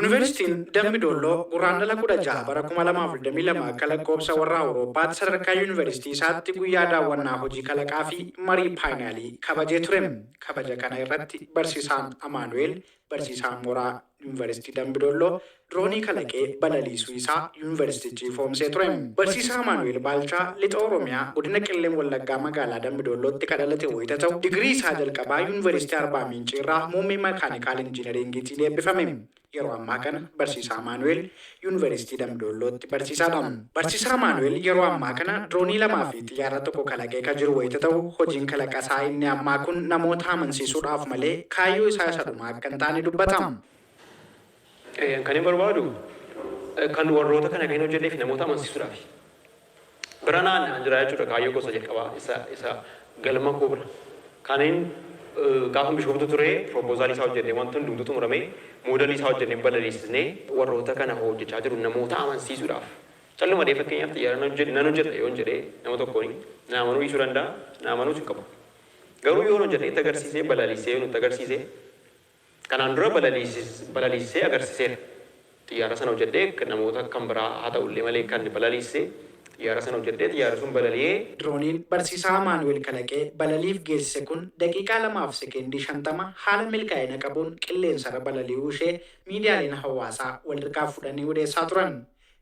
Yuunivarsiitiin Dambi Doolloo Guraandhala 16 bara 2022 akka lakkoofsa warra Awurooppaatti sadarkaa yuunivarsiitii isaatti guyyaa daawwannaa hojii kalaqaa fi marii paanaalii kabajee ture. Kabaja kana irratti barsiisaan Amaanu'eel, barsiisaan mooraa Yuunivarsiitii Dambi Doolloo diroonii kalaqee balaliisuu isaa yuunivarsiitichi ifoomsee ture. Barsiisaa Amaanu'eel Baalchaa Lixa Oromiyaa godina Qellem Wallaggaa magaalaa Dambi Doollootti ka dhalate wayita ta'u, digirii isaa jalqabaa Yuunivarsiitii Arbaa Miincii irraa muummee Makaanikaal Injiinariingiitiin eebbifame. Yeroo ammaa kana Barsiisaa Amaanu'eel Yuunivarsiitii Dambi Doollootti barsiisaadha. Barsiisaa Amaanu'eel yeroo ammaa kana diroonii lamaa fi xiyyaara tokko kalaqee ka jiru wayita ta'u, hojiin kalaqa isaa inni ammaa kun namoota amansiisuudhaaf malee kaayyoo isaa isa dhumaa akka hin taane dubbata. Kan hin barbaadu kan warroota kana kan hin hojjedheef namoota amansiisuudhaaf. Bira naanna'an jira jechuudha kaayyoo gosa jalqabaa isa galma koo bira. Kan hin gaafa Bishooftuu ture proposaalii isaa hojjennee, wanti hundumtuu xumuramee, moodelii isaa hojjennee, balaliisisnee, warroota kana hojjechaa jiru namoota amansiisuudhaaf. Calluma dee fakkeenyaaf xiyyaara nan hojjedha yoon jedhee nama tokkoon, na amanuu dhiisuu danda'a, na amanuus hin qabu. Garuu yoon hojjedhee itti agarsiisee, balaliisee nutti agarsiisee, kanaan dura balaliisisee agarsiiseera. Xiyyaara sana hojjedhee namoota kan biraa haa ta'ullee malee kan balaliisisee, xiyyaara sana hojjedhee, xiyyaarri sun balali'ee. Dirooniin barsiisaa Amaanu'eel kalaqee balaliif geessise kun daqiiqaa 2 fi sekeendii 50 haala milkaa'ina qabuun qilleensarra balali'uu ishee miidiyaaleen hawaasaa walirkaa fudhanii odeessaa turan.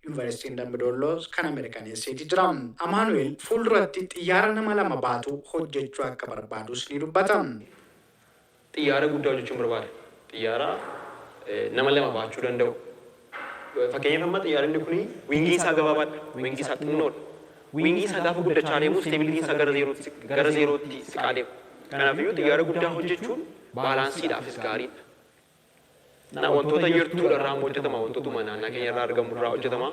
Yuunivarsiitiin Dambi Doolloos kana mirkaneesseeti jira. Amaanu'eel fuulduratti xiyyaara nama lama baatu hojjechuu akka barbaadus ni dubbata. Xiyyaara guddaa hojjechuun barbaada. Xiyyaara nama lama baachuu danda'u. Fakkeenyaaf amma xiyyaarri kuni wingiin isaa gabaabaadha. Wingii isaa xinnoodha. Wingii isaa gaafa guddachaa deemu stabilityn isaa gara zeerootti siqaa deema. Kanaafiyyuu xiyyaara guddaa hojjechuun balanceiidhaafis gaariidha. Na wantoota yartuudha irraa hojjetama, wantootuma naannaa keenya irraa argamu irraa hojjetama.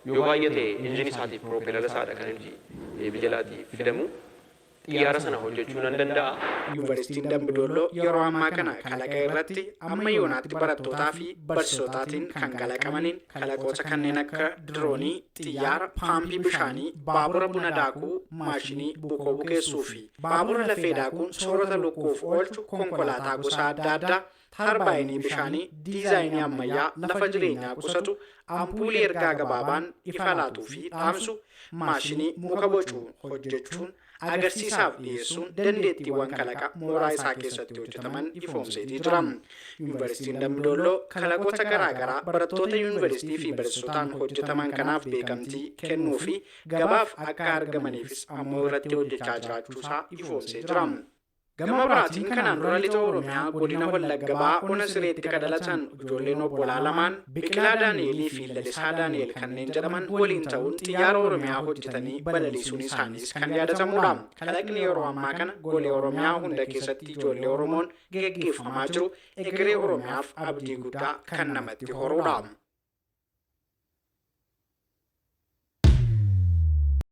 Yoo baay'ate injinii isaatiif propellera isaadha kan inni biyya alaatii fidamu. Xiyyaara sana hojjechuu nan danda'a. Yuunivarsiitiin Dambi Doolloo yeroo ammaa kana kalaqa irratti amma yoonaatti barattootaa fi barsiisotaatiin kan kalaqamaniin kalaqoota kanneen akka diroonii, xiyyaara, paampii bishaanii, baabura buna daakuu, maashinii bukoo bukeessuu fi baabura lafee daakuun soorata lukkuuf oolchu, konkolaataa gosa adda addaa, tarbaayinii bishaanii diizaayinii ammayyaa lafa jireenyaa qusatu, ampuulii ergaa gabaabaan ifa laatuu fi dhaamsu, maashinii muka bocuun hojjechuun agarsiisaaf dhiyeessuun dandeettiiwwan kalaqa mooraa isaa keessatti hojjetaman ifoomseetii jira. Yuunivarsiitiin Dambi Doolloo kalaqoota garaa garaa barattoota yuunivarsiitii fi barsiisotaan hojjetaman kanaaf beekamtii kennuu fi gabaaf akka argamaniifis ammoo irratti hojjechaa jiraachuusaa ifoomsee jira. Gama biraatiin kanaan dura Lixa Oromiyaa godina Wallagga Bahaa ona Sireetti kan dhalatan ijoolleen obbolaa lamaan Biqilaa Daani'elii fi Lalisaa Daani'el kanneen jedhaman waliin ta'uun xiyyaara Oromiyaa hojjetanii balaliisuun isaaniis kan yaadatamudha. Kalaqni yeroo ammaa kana golee Oromiyaa hunda keessatti ijoollee Oromoon geggeeffamaa jiru egeree Oromiyaaf abdii guddaa kan namatti horudha.